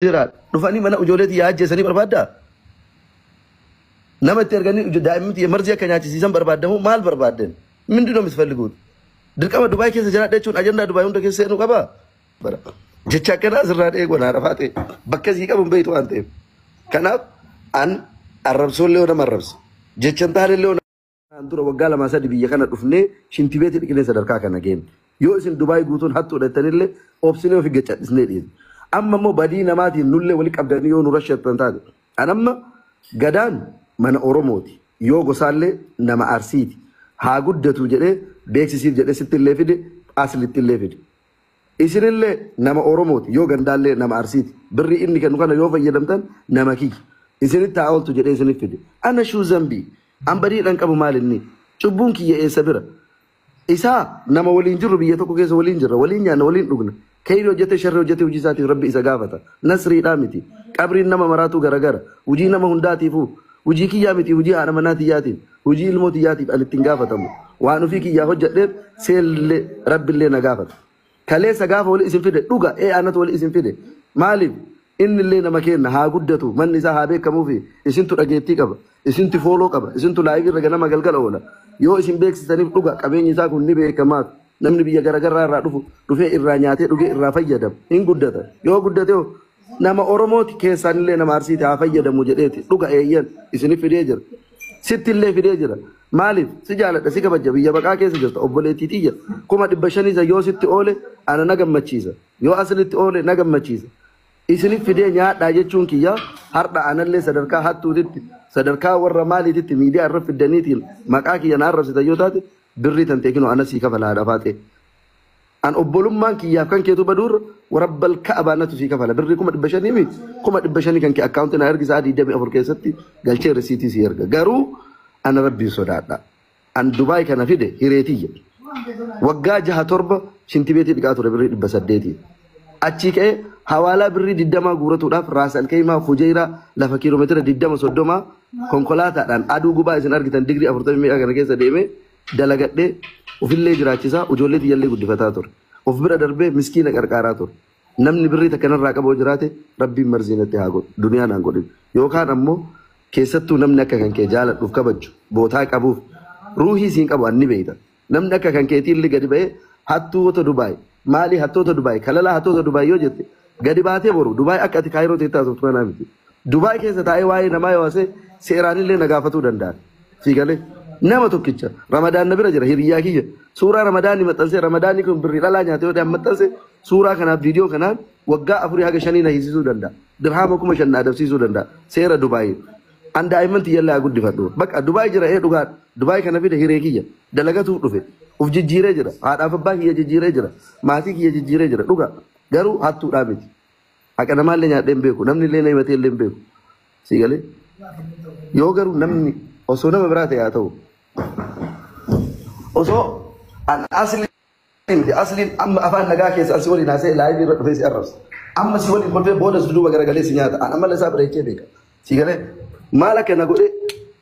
Jiraadha. Dhufanii mana ijoollee tiyyaa ajjeesanii barbaaddaa? Nama itti erganii daa'imni tiyya marzii akka nyaachisiisan barbaaddamu maal barbaaddan? ምንድን ነው የምትፈልጉት? Dirqama Dubaay keessa jiraadha jechuun ajandaa Dubaay hunda keessa seenuu qabaa? Jecha akkanaa asirraa dheegoon haadha ta'e bakka sii qabu hin beektu waan ta'eef. Kanaaf an arrabsoollee nama arrabsa. Jecha hin taanellee dura waggaa 2 3 biyya kana dhufnee shintibeetii dhiqnee sadarkaa kana geenne. Yoo isin Dubaay guutuun hattuu hidhattanillee obsinee ofii gaccadhisnee dhiisne. Amma immoo badii namaatiin nullee wali qabdanii yoo nu rashattan taate. An amma gadaan mana Oromooti. Yoo gosaallee nama Arsiiti. Haa guddatu jedhee beeksisiif jedhee sitti illee fide, aslitti illee fide. Isinillee nama Oromooti, yoo gandaallee nama Arsiiti. Birrii inni kennu kana yoo fayyadamtan nama kiyya. Isinitti haa ooltu jedhee isinif fide. Ana shuu zambii. An badiidhaan qabu maal inni? Cubbuun kiyya eessa bira? Isaa nama waliin jirru, biyya tokko keessa waliin jirra, waliin nyaanna, waliin dhugna. Kayrii hojjete, sharri hojjete, hojii isaatiif Rabbi isa gaafata. Nasriidhaa miti. Qabriin nama maraatu garagara. Hojii nama hundaatiifuu. Hojii kiyyaa miti, hojii haadha manaa tiyyaatiif. Hojii ilmoo tiyyaatiif ani ittiin gaafatamu. Waan ofii kiyyaa hojjedheef seellee Rabbillee na gaafata. Kaleessa gaafa wali isin fide dhuga ee anatu wali isin fide. Maaliif? Inni illee nama kenna, haa guddatu, manni isaa haa beekamuufi isintu dhageettii qaba, isintu follow qaba, isintu live irra ganama galgala oola. Yoo isin beeksisaniif dhuga qabeenyi isaa kun ni beekamaaf. Namni biyya garaagaraa irraa dhufu dhufee irraa nyaatee dhugee irraa fayyadama. Hin guddata. Yoo guddate hoo nama Oromooti, keessaan illee nama Arsiiti, haa fayyadamu jedheeti dhuga eeyyan isinif fidee jira. Sitti illee fidee jira. Maaliif? Si jaaladha, si kabaja, biyya baqaa keessa jirta, obboleettii tiyya. 500,000 yoo sitti oole ana na gammachiisa. Yoo aslitti oole na gammachiisa. Isinif fidee nyaadhaa jechuun kiyya har'a anallee sadarkaa hattuutitti, sadarkaa warra maaliititti miidiyaa irra fiddaniitiin maqaa kiyya na arrabsitan yoo taate, birrii tan teekinoo ana sii kafala, haadha faatee. An obbolummaan kiyyaaf kan keetu baduurra warabbal ka'abaa natu sii kafala. Birrii 500,000 miti, 500,000 kan kee akkaawuntii na ergi, sa'a 24 keessatti galchee risiitii sii erga. Garuu ana Rabbiin sodaadha. An Dubaay kana fide hireetiyya. Waggaa 6 7 shintibeetii dhiqaa ture birrii 800. Achii ka'ee hawaalaa birrii 20 guuratuudhaaf Raas Alkeeyimaa Fujeeraa lafa kiiloomeetira 20 30 konkolaataadhaan aduu gubaa isin argitan digirii 40 meeqa kana keessa deemee dalagadhee ofillee jiraachisaa, ijoollee tiyyallee guddifataa ture. Of bira darbee miskiina qarqaaraa ture. Namni birrii takka narraa qabu jiraate Rabbiin marzii natti haa godhu. Duniyaa naan godhin. Yookaan ammoo keessattuu namni akka kan kee jaaladhuuf kabaju bootaa qabuuf ruuhii siin qabu anni beeyta. Namni akka kan keetiillee gadi ba'ee hattuota Dubaay maali, hattoota Dubaay kalalaa, hattoota Dubaay yoo jette gadi baatee boru Dubaay akka ati Kaayiroo teettaa turtu kanaa miti. Dubaay keessa taa'ee waa'ee namaa yoo haasa'e seeraanillee na gaafatuu danda'an. Siigalee nama tokkicha Ramadaan na bira jira, hiriyyaa kiyya, suuraa Ramadaanii maxxansee, Ramadaanii kun birrii dhalaa nyaate yoo ta'e maxxanse, suuraa kanaaf viidiyoo kanaan waggaa 4 haga 5 na hiisisuu danda'a. Dirhaama 5,000 na adabsiisuu danda'a. Seera Dubaayii. An daa'imman tiyyallee haa guddifadhu. Bakka Dubaay jira ee dhugaadha. Dubaay kana fide hiree kiyya. Dalagatuuf dhufe. Uf jijjiiree jira. Haadhaaf abbaa kiyya jijjiiree jira. Maatii kiyya jijjiiree jira. Dhuga. Garuu hattuudhaa miti. Haqa namaallee nyaadhee hin beeku. Namni illee na himatee illee hin beeku. Sii galee? Yoo garuu namni osoo nama biraa ta'e haa ta'u. Osoo an asli miti, asliin amma afaan nagaa keessa an si waliin haasa'e live irra dhufee si arrabsa. Amma si waliin kolfee booda si duuba garagalee si nyaata. An amala isaa bareechee beeka. Si galee? Maal akka na godhe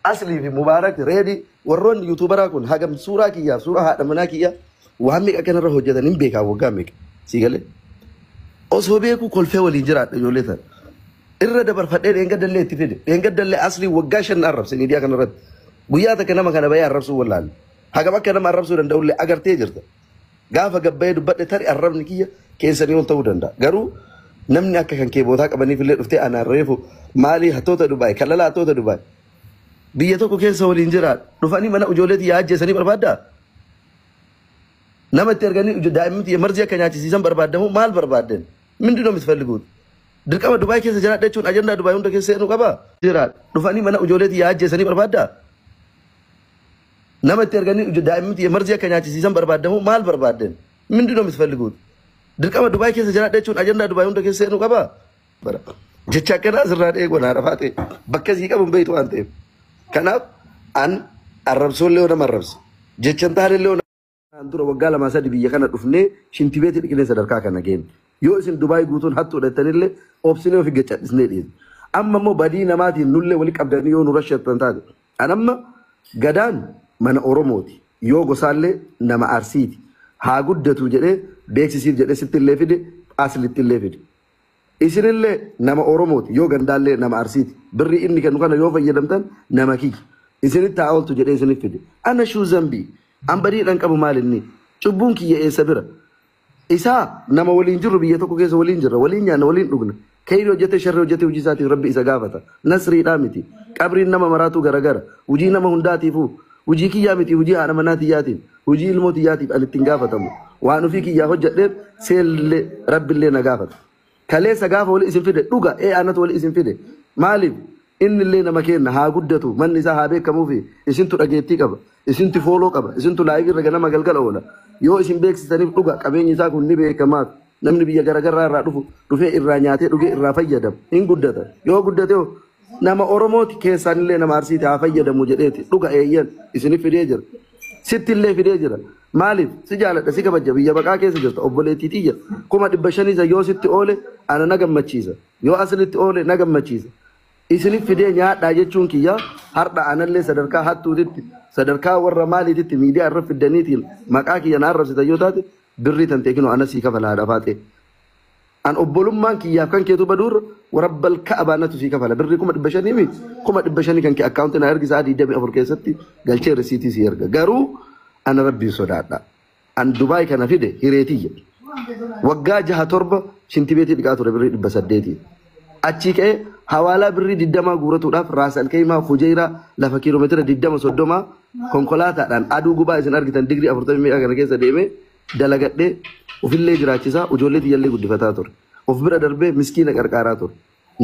Aslii fi Mubaarak Reedi warroonni YouTuberaa kun hagam suuraa kiyyaaf suuraa haadha manaa kiyya waan meeqa kanarra hojjetan hin beekaa waggaa meeqa. Si galee? Osoo beekuu kolfee waliin jiraadha ijoollee tana. Irra dabarfadhee dheengaddallee itti fide. Dheengaddallee Aslii waggaa 5 arrabse miidiyaa kanarratti. Guyyaa takka nama kana bahee arrabsuu wallaalle. Hagam akka nama arrabsuu danda'ullee agartee jirta. Gaafa gabbayee dubbadhe tari arrabni kiyya keessanii ol ta'uu danda'a. Garuu namni akka kan kee bootaa qabaniif illee dhuftee anaan reefu maalii, hattoota Dubaay, kalalaa, hattoota Dubaay. Biyya tokko keessa waliin jiraadha. Dhufanii mana ijoollee tiyyaa ajjeesanii barbaaddaa? Nama itti erganii daa'imni tiyya marzii akka nyaachisiisan barbaaddamu maal barbaaddan? ምንድን ነው የምትፈልጉት? Dirqama Dubaay keessa jiraadha jechuun ajandaa Dubaay hunda keessa seenuu qabaa? Jiraadha. Dhufanii mana ijoollee tiyyaa ajjeesanii barbaaddaa? Nama itti erganii daa'imni tiyya marzii akka nyaachisiisan barbaaddamu maal barbaaddan? ምንድን ነው የምትፈልጉት? Dirqama Dubaay keessa jiraadha jechuun ajandaa Dubaay hunda keessa seenuu qabaa? Jecha akkanaa asirraa dheegoon haadha faatee bakka sii qabu hin beektu waan ta'eef. Kanaaf an arrabsoollee yoo nama arrabsa. Jecha hin taanellee yoo dura waggaa 2 3 biyya kana dhufnee shintibeetii dhiqnee sadarkaa kana geenne. Yoo isin Dubaay guutuun hattuu hidhattanillee obsinee ofii gaccadhisnee dhiisne. Amma immoo badii namaatiin nullee wali qabdanii yoo nu rashattan taate. An amma gadaan mana Oromooti. Yoo gosaallee nama Arsiiti. Haa guddatu jedhee beeksisiif jedhee sitti illee fide, aslitti illee fide. Isinillee nama Oromooti yoo gandaallee nama Arsiiti. Birrii inni kennu kana yoo fayyadamtan nama kiyya. Isinitti haa ooltu jedhee isinif fide. Ana shuu zambii. An badiidhaan qabu maal inni? Cubbuun kiyya eessa bira? Isaa nama waliin jirru biyya tokko keessa waliin jirra. Waliin nyaanna waliin dhugna. Kayri hojjete sharri hojjete hojii isaatiif rabbi isa gaafata. Nasriidhaa miti. Qabriin nama maraatu garagara. Hojii nama hundaatiifuu. Hojii kiyyaa miti hojii haadha manaa tiyyaatiin. Hojii ilmoo tiyyaatiif ani ittiin gaafatamu. Waan ofii kiyyaa hojjedheen seellee rabbillee na gaafata. Kaleessa gaafa wali isin fide dhuga ee anatu wali isin fide. Maaliif inni illee nama kenna haa guddatu manni isaa haa beekamuufi isintu dhageettii qaba isintu follow qaba isintu live irra ganama galgala oola. Yoo isin beeksisaniif dhuga qabeenyi isaa kun ni beekamaaf. Namni biyya garaagaraa irraa dhufu dhufee irraa nyaatee dhugee irraa fayyadama hin guddata. Yoo guddate hoo nama Oromooti keessaan illee nama Arsiiti haa fayyadamu jedheeti dhuga eeyyan isinif fidee jira. Sitti illee fidee jira. Maaliif si jaaladha si kabaja biyya baqaa keessa jirta obboleettii tiyya 500,000 isa yoo sitti oole ana na gammachiisa yoo aslitti oole na gammachiisa. Isinif fidee nyaadhaa jechuun kiyya har'a anallee sadarkaa hattuutitti sadarkaa warra maaliititti miidiyaa irra fiddaniitiin maqaa kiyya na arrabsitan yoo taate birrii tan teekinoo ana sii kafala haadha faatee. An obbolummaan kiyyaaf kan keetu baduurra warabbal ka'abaa natu sii kafala birrii 500,000 miti 500,000 kan kee akkaawuntii na ergi sa'a 24 keessatti galchee risiitii sii erga garuu ana rabbiin sodaadha. An Dubaay kana fide hireetiyya. Waggaa jaha torba shintibeetii dhiqaa ture birrii 800. Achii ka'ee hawaalaa birrii 20 guuratuudhaaf Raas Alkeeyimaa Fujeeraa lafa kiiloomeetira 20 30 konkolaataadhaan aduu gubaa isin argitan digirii 40 meeqa kana keessa deemee dalagadhee ofillee jiraachisaa ijoollee tiyyallee guddifataa ture. Of bira darbee miskiina qarqaaraa ture.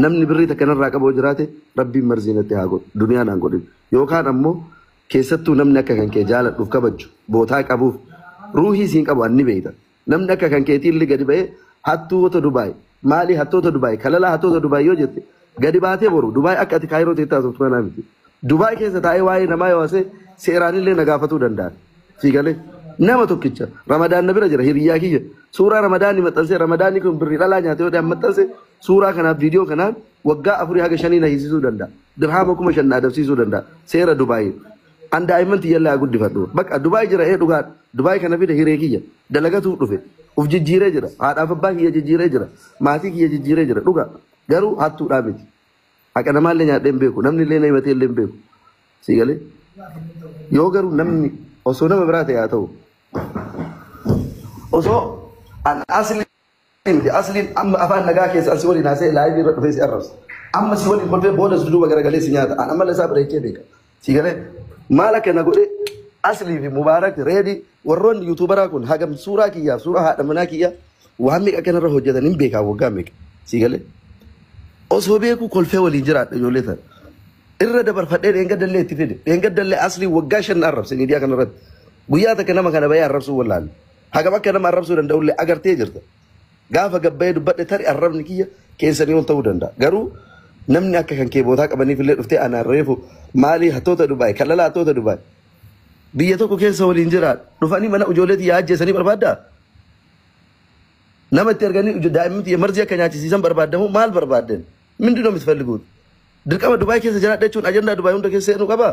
Namni birrii takka narraa qabu jiraate rabbiin marzii natti haa godhu duniyaan haa godhin. Yookaan ammoo keessattuu namni akka kan kee jaaladhuuf kabaju bootaa qabuuf ruuhii siin qabu anni beeyta. Namni akka kan keetiillee gadi ba'ee hattoota Dubaay maali hattoota Dubaay kalalaa hattoota Dubaay yoo jette gadi baatee boru Dubaay akka ati Kaayiroo teettaa haasoftu kanaa miti. Dubaay keessa taa'ee waa'ee namaa yoo haasee seeraanillee na gaafatuu danda'a. Siigalee nama tokkicha Ramadaan na bira jira hiriyyaa kiyya suuraa Ramadaanii maxxansee Ramadaanii kun birrii dhalaa nyaate yoo ta'e maxxanse suuraa kanaaf viidiyoo kanaan waggaa 4 haga 5 na hiisisuu danda'a. Dirhaama 5,000 na adabsiisuu danda'a. Seera Dubaayii. An daa'imman tiyyallee haa guddifadhu. Bakka Dubaay jira ee dhugaadha. Dubaay kana fide hiree kiyya. Dalagatuuf dhufe. Uf jijjiiree jira. Haadhaaf abbaa kiyya jijjiiree jira. Maatii kiyya jijjiiree jira. Dhuga. Garuu hattuudhaa miti. Haqa namaallee nyaadhee hin beeku. Namni illee na himatee illee hin beeku. Sii galee? Yoo garuu namni osoo nama biraa ta'e haa ta'u. Osoo an asli miti asliin amma afaan nagaa keessa an si waliin haasa'e live irra dhufee si arrabsa. Amma si waliin kolfee boodas duuba garagalee si nyaata. An amala isaa bareechee beeka. Si galee maal akka na godhe aslii fi Mubaarak reedii warroonni yuutuubaraa kun hagam suuraa kiyyaaf suuraa haadha manaa kiyyaa waan meeqa akkanarra hojjetan hin beekaa waggaa meeqa. Si galee osoo beekuu kolfee waliin jiraadha ijoollee tana. Irra dabarfadhee dheengaddallee itti fide. Dheengaddallee aslii waggaa 5 arrabse miidiyaa kanarratti. Guyyaa takka nama kana bahee arrabsuu wallaalle. Hagam akka nama arrabsuu danda'ullee agartee jirta. Gaafa gabbayee dubbadhe tari arrabni kiyya keessanii ol ta'uu danda'a. Garuu namni akka kan kee bootaa qabaniif illee dhuftee anaan reefu maalii hattoota Dubaay kalala hattoota Dubaay. Biyya tokko keessa waliin jiraadha. Dhufanii mana ijoollee tiyyaa ajjeesanii barbaaddaa? Nama itti erganii daa'imman tiyya marzii akka nyaachisiisan barbaaddamu maal barbaadden? ምንድን ነው የምትፈልጉት? Dirqama Dubaay keessa jiraadha jechuun ajandaa Dubaay hunda keessa seenuu qabaa?